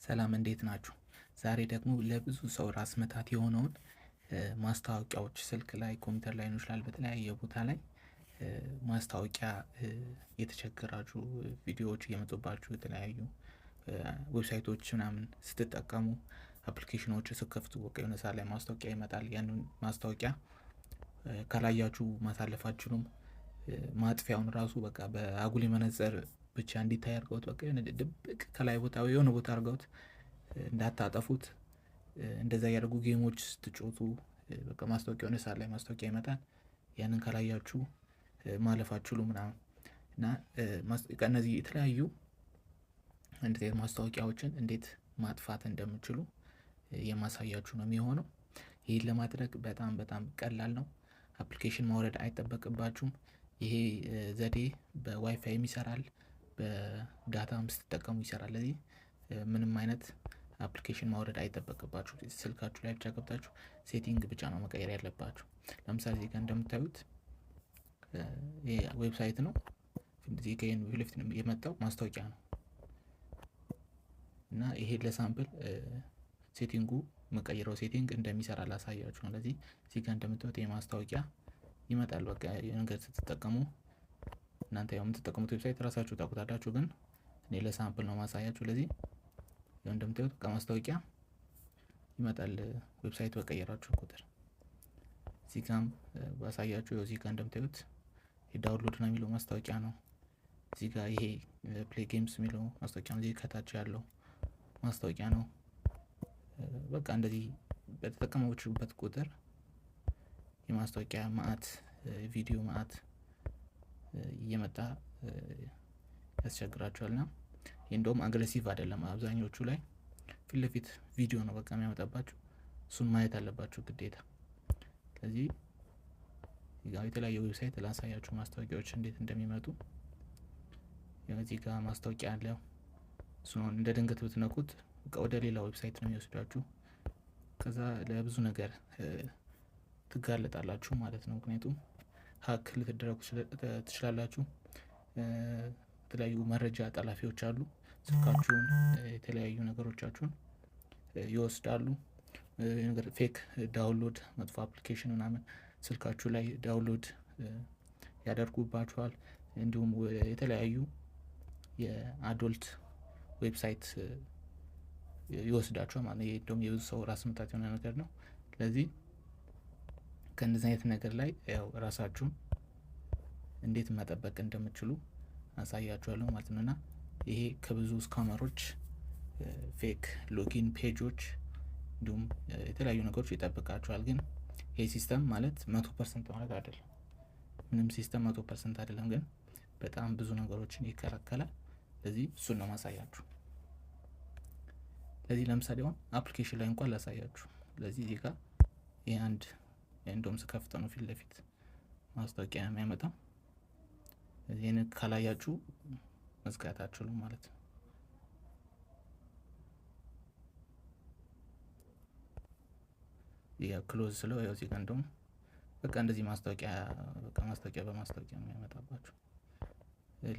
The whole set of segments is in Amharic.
ሰላም እንዴት ናችሁ? ዛሬ ደግሞ ለብዙ ሰው ራስ ምታት የሆነውን ማስታወቂያዎች ስልክ ላይ፣ ኮምፒውተር ላይ ሊሆን ይችላል፣ በተለያየ ቦታ ላይ ማስታወቂያ የተቸገራችሁ፣ ቪዲዮዎች እየመጡባችሁ፣ የተለያዩ website ኦች ምናምን ስትጠቀሙ፣ application ኦች ስትከፍቱ በቃ የሆነ ሰዓት ላይ ማስታወቂያ ይመጣል። ያንን ማስታወቂያ ካላያችሁ ማሳለፍ አትችሉም። ማጥፊያውን ራሱ በቃ በአጉሊ መነጽር ብቻ እንዲታይ አድርገውት፣ በቃ የሆነ ድብቅ ከላይ ቦታ የሆነ ቦታ አድርገውት እንዳታጠፉት እንደዛ እያደረጉ፣ game ኦች ስትጫወቱ በቃ ማስታወቂያ የሆነ ሰዓት ላይ ማስታወቂያ ይመጣል። ያንን ካላያችሁ ማለፍ አትችሉም ምናምን። እና እነዚህ የተለያዩ እንደዚህ ማስታወቂያዎችን እንዴት ማጥፋት እንደምችሉ የማሳያችሁ ነው የሚሆነው። ይህን ለማድረግ በጣም በጣም ቀላል ነው። Application ማውረድ አይጠበቅባችሁም። ይሄ ዘዴ በዋይፋይም ይሰራል፣ በ data ም ስትጠቀሙ ይሰራል። ለዚህ ምንም አይነት application ማውረድ አይጠበቅባችሁ። ስልካችሁ ላይ ብቻ ገብታችሁ setting ብቻ ነው መቀየር ያለባችሁ። ለምሳሌ እዚህ ጋር እንደምታዩት ይሄ website ነው። እዚህ ጋር ፊት ለፊት የመጣው ማስታወቂያ ነው። እና ይሄ ለ sample setting ኡ መቀየረው setting እንደሚሰራ ላሳያችሁ ነው። ለዚህ እዚህ ጋር እንደምታዩት የማስታወቂያ ይመጣል። በቃ ነገር ስትጠቀሙ እናንተ ያው የምትጠቀሙት website ራሳችሁ ታውቁታላችሁ፣ ግን እኔ ለ sample ነው ማሳያችሁ። ለዚህ ያው እንደምታዩት በቃ ማስታወቂያ ይመጣል website በቀየራችሁ ቁጥር። እዚህ ጋም ባሳያችሁ ያው እዚህ ጋር እንደምታዩት የ download ነው የሚለው ማስታወቂያ ነው። እዚህ ጋር ይሄ play games የሚለው ማስታወቂያ ነው። እዚህ ከታች ያለው ማስታወቂያ ነው። በቃ እንደዚህ በተጠቀማችሁበት ቁጥር የማስታወቂያ ማአት፣ ቪዲዮ ማአት እየመጣ ያስቸግራችኋል። ና ይህ እንደውም aggressive አይደለም። አብዛኞቹ ላይ ፊት ለፊት ቪዲዮ ነው በቃ የሚያመጣባችሁ፣ እሱን ማየት አለባችሁ ግዴታ። ስለዚህ የተለያዩ website ላሳያችሁ ማስታወቂያዎች እንዴት እንደሚመጡ። እዚህ ጋር ማስታወቂያ አለ። እሱን እንደ ድንገት ብትነኩት ወደ ሌላ website ነው የሚወስዳችሁ። ከዛ ለብዙ ነገር ትጋለጣላችሁ ማለት ነው። ምክንያቱም hack ልትደረጉ ትችላላችሁ። የተለያዩ መረጃ ጠላፊዎች አሉ። ስልካችሁን፣ የተለያዩ ነገሮቻችሁን ይወስዳሉ። Fake download፣ መጥፎ application ምናምን ስልካችሁ ላይ download ያደርጉባችኋል። እንዲሁም የተለያዩ የ adult website ይወስዳችኋል ማለት ነው። ይሄ እንደውም የብዙ ሰው ራስ ምታት የሆነ ነገር ነው። ስለዚህ ከእንደዚህ አይነት ነገር ላይ ያው ራሳችሁን እንዴት መጠበቅ እንደምትችሉ አሳያችኋለሁ ማለት ነው። እና ይሄ ከብዙ scammer ኦች፣ fake login page ኦች እንዲሁም የተለያዩ ነገሮች ይጠብቃችኋል። ግን ይሄ system ማለት 100% ማለት አይደለም። ምንም system 100% አይደለም፣ ግን በጣም ብዙ ነገሮችን ይከላከላል። ስለዚህ እሱን ነው ማሳያችሁ። ለዚህ ለምሳሌ አሁን application ላይ እንኳን ላሳያችሁ። ለዚህ እዚህ ጋር ይሄ አንድ እንደውም ስከፍተው ነው ፊት ለፊት ማስታወቂያ የሚያመጣው። ይህን ካላያችሁ መዝጋት አትችሉም ማለት ነው። ያ close ስለው ያው እዚህ ጋር እንደውም በቃ እንደዚህ ማስታወቂያ፣ በቃ ማስታወቂያ በማስታወቂያ ነው የሚያመጣባችሁ።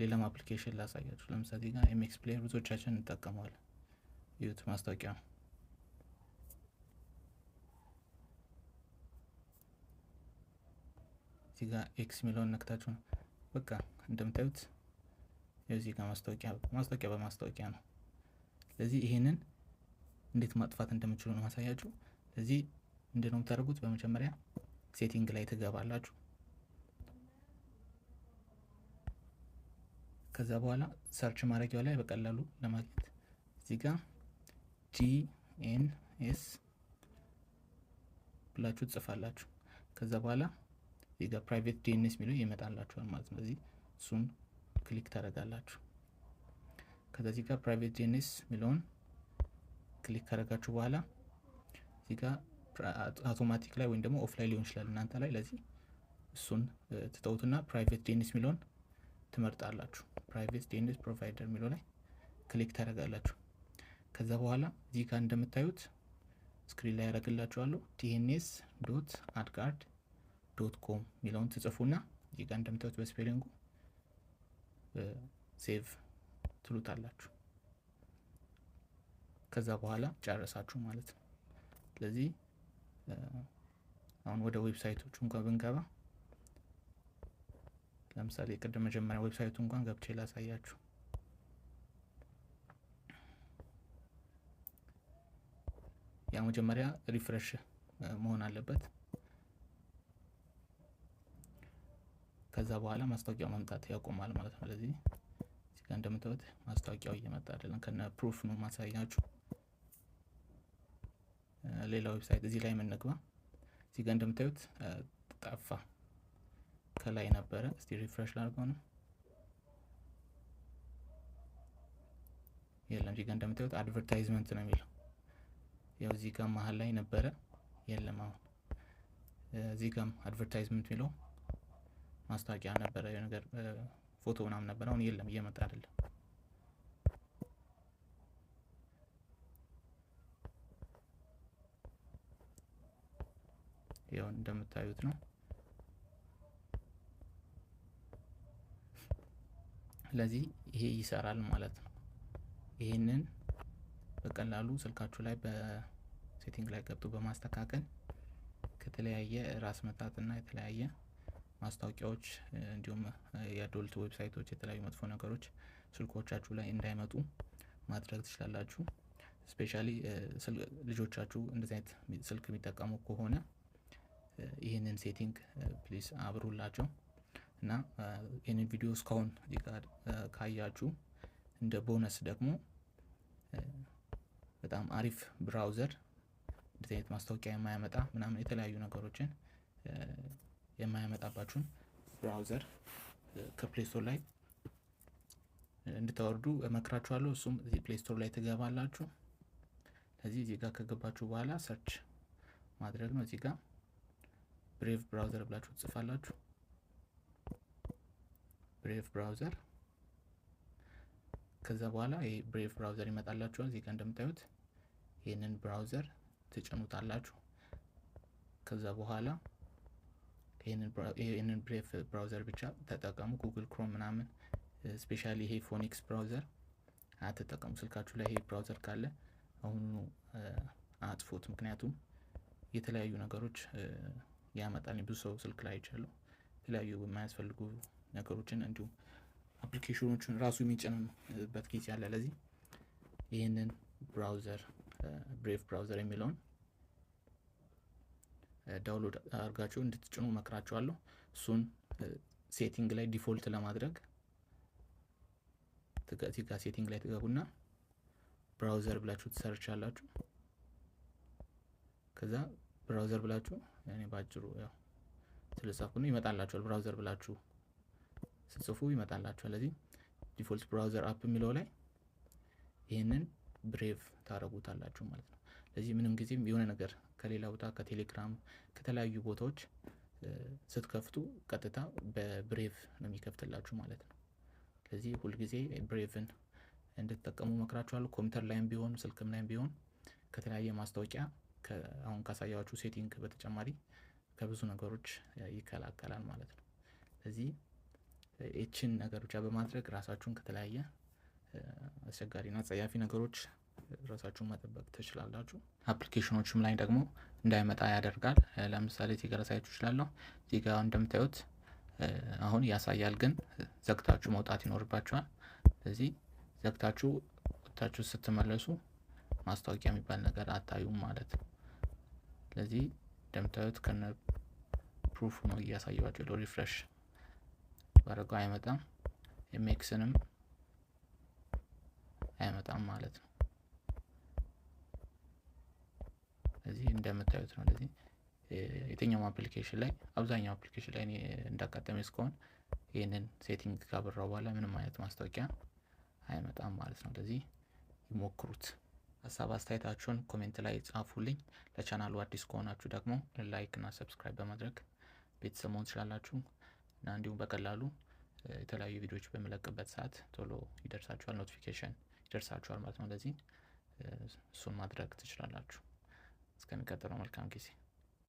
ሌላም application ላሳያችሁ። ለምሳሌ ጋር MX Player ብዙዎቻችን እንጠቀመዋለን። ይሁት ማስታወቂያ ነው። እዚህ ጋር X የሚለውን ነክታችሁ ነው። በቃ እንደምታዩት እዚህ ጋር ማስታወቂያ፣ ማስታወቂያ በማስታወቂያ ነው። ስለዚህ ይሄንን እንዴት ማጥፋት እንደምችሉ ነው ማሳያችሁ። ስለዚህ ምንድነው የምታደርጉት? በመጀመሪያ setting ላይ ትገባላችሁ። ከዛ በኋላ search ማድረጊያው ላይ በቀላሉ ለማግኘት እዚህ ጋር DNS ብላችሁ ትጽፋላችሁ። ከዛ በኋላ እዚህ ጋር private DNS የሚለው ይመጣላችኋል ማለት ነው። ስለዚህ እሱን click ታደርጋላችሁ። ከዛ እዚህ ጋር private DNS የሚለውን click ካደረጋችሁ በኋላ እዚህ ጋር አውቶማቲክ ላይ ወይም ደግሞ off ላይ ሊሆን ይችላል እናንተ ላይ። ለዚህ እሱን ትተውትና private DNS የሚለውን ትመርጣላችሁ። Private DNS provider የሚለው ላይ click ታደርጋላችሁ። ከዛ በኋላ እዚህ ጋር እንደምታዩት screen ላይ ያደርግላችኋለሁ፣ dns.adguard.com የሚለውን ትጽፉና እዚህ ጋር እንደምታዩት በ spelling ኡ save ትሉታላችሁ። ከዛ በኋላ ጨረሳችሁ ማለት ነው። ስለዚህ አሁን ወደ website ኦቹ እንኳን ብንገባ ለምሳሌ ቅድም መጀመሪያ website ኡ እንኳን ገብቼ ላሳያችሁ። ያ መጀመሪያ refresh መሆን አለበት። ከዛ በኋላ ማስታወቂያው መምጣት ያቆማል ማለት ነው። ስለዚህ እዚህ ጋር እንደምታዩት ማስታወቂያው እየመጣ አይደለም። ከነ proof ነው ማሳያችሁ። ሌላ website እዚህ ላይ እንግባ። እዚህ ጋር እንደምታዩት ጠፋ፣ ከላይ ነበረ። እስቲ refresh ላድርገው ነው። የለም፣ እዚህ ጋር እንደምታዩት advertisement ነው የሚለው። ያው እዚህ ጋር መሀል ላይ ነበረ፣ የለም። አሁን እዚህ ጋርም advertisement የሚለው ማስታወቂያ ነበረ፣ ነገር ፎቶ ምናምን ነበረ። አሁን የለም፣ እየመጣ አይደለም። ያው እንደምታዩት ነው። ስለዚህ ይሄ ይሰራል ማለት ነው። ይሄንን በቀላሉ ስልካችሁ ላይ በ setting ላይ ገብቶ በማስተካከል ከተለያየ ራስ መታትና የተለያየ ማስታወቂያዎች እንዲሁም የ adult website ኦች የተለያዩ መጥፎ ነገሮች ስልኮቻችሁ ላይ እንዳይመጡ ማድረግ ትችላላችሁ። Specially ልጆቻችሁ እንደዚህ አይነት ስልክ የሚጠቀሙ ከሆነ ይህንን setting please አብሩላቸው እና ይህንን ቪዲዮ እስካሁን ካያችሁ እንደ ቦነስ ደግሞ በጣም አሪፍ browser እንደዚህ አይነት ማስታወቂያ የማያመጣ ምናምን የተለያዩ ነገሮችን የማያመጣባችሁን browser ከ Play Store ላይ እንድታወርዱ እመክራችኋለሁ። እሱም እዚህ Play Store ላይ ትገባላችሁ። ስለዚህ እዚህ ጋር ከገባችሁ በኋላ search ማድረግ ነው። እዚህ ጋር Brave browser ብላችሁ ትጽፋላችሁ። Brave browser ከዛ በኋላ ይሄ Brave browser ይመጣላችኋል። እዚህ ጋር እንደምታዩት ይህንን browser ትጭኑታላችሁ። ከዛ በኋላ ይህንን Brave browser ብቻ ተጠቀሙ። Google Chrome ምናምን specially ይሄ Phoenix browser አትጠቀሙ። ስልካችሁ ላይ ይሄ browser ካለ አሁኑኑ አጥፉት። ምክንያቱም የተለያዩ ነገሮች ያመጣል። ብዙ ሰው ስልክ ላይ አይቻለሁ የተለያዩ የማያስፈልጉ ነገሮችን እንዲሁም application ኦችን ራሱ የሚጭንበት ጊዜ አለ። ለዚህ ይህንን browser Brave browser የሚለውን download አድርጋችሁ እንድትጭኑ መክራችኋለሁ። እሱን setting ላይ default ለማድረግ እዚህ ጋር setting ላይ ትገቡና browser ብላችሁ ት search አላችሁ። ከዛ browser ብላችሁ እኔ ባጭሩ ያው ስለጻፍኩ ነው ይመጣላችኋል። Browser ብላችሁ ስትጽፉ ይመጣላችኋል። ስለዚህ default browser app የሚለው ላይ ይህንን Brave ታረጉታላችሁ ማለት ነው። ስለዚህ ምንም ጊዜም የሆነ ነገር ከሌላ ቦታ ከቴሌግራም ከተለያዩ ቦታዎች ስትከፍቱ ቀጥታ በ Brave ነው የሚከፍትላችሁ ማለት ነው። ስለዚህ ሁልጊዜ Brave ን እንድትጠቀሙ መክራችኋለሁ። ኮምፒውተር ላይም ቢሆን ስልክም ላይም ቢሆን ከተለያየ ማስታወቂያ አሁን ካሳያችሁ setting በተጨማሪ ከብዙ ነገሮች ይከላከላል ማለት ነው። ስለዚህ ይህችን ነገር ብቻ በማድረግ ራሳችሁን ከተለያየ አስቸጋሪና ጸያፊ ነገሮች ራሳችሁን መጠበቅ ትችላላችሁ። Application ኦችም ላይ ደግሞ እንዳይመጣ ያደርጋል። ለምሳሌ እዚህ ጋር ላሳያችሁ እችላለሁ። እዚህ ጋር እንደምታዩት አሁን ያሳያል፣ ግን ዘግታችሁ መውጣት ይኖርባችኋል። ስለዚህ ዘግታችሁ ወጥታችሁ ስትመለሱ ማስታወቂያ የሚባል ነገር አታዩም ማለት ነው። ስለዚህ እንደምታዩት ከነ proof ነው እያሳየኋቸው። Refresh ባደረገው አይመጣም፣ ኤምኤክስንም አይመጣም ማለት ነው። እዚህ እንደምታዩት ነው። እንደዚህ የትኛውም application ላይ አብዛኛው application ላይ እኔ እንዳጋጠመኝ እስከሆን ይህንን setting ካበራው በኋላ ምንም አይነት ማስታወቂያ አይመጣም ማለት ነው። ስለዚህ ይሞክሩት። ሀሳብ አስተያየታችሁን comment ላይ ጻፉልኝ። ለቻናሉ አዲስ ከሆናችሁ ደግሞ like እና subscribe በማድረግ ቤተሰብ መሆን ትችላላችሁ እና እንዲሁም በቀላሉ የተለያዩ ቪዲዮዎች በምለቅበት ሰዓት ቶሎ ይደርሳችኋል፣ notification ይደርሳችኋል ማለት ነው። ስለዚህ እሱን ማድረግ ትችላላችሁ። እስከሚቀጥለው መልካም ጊዜ።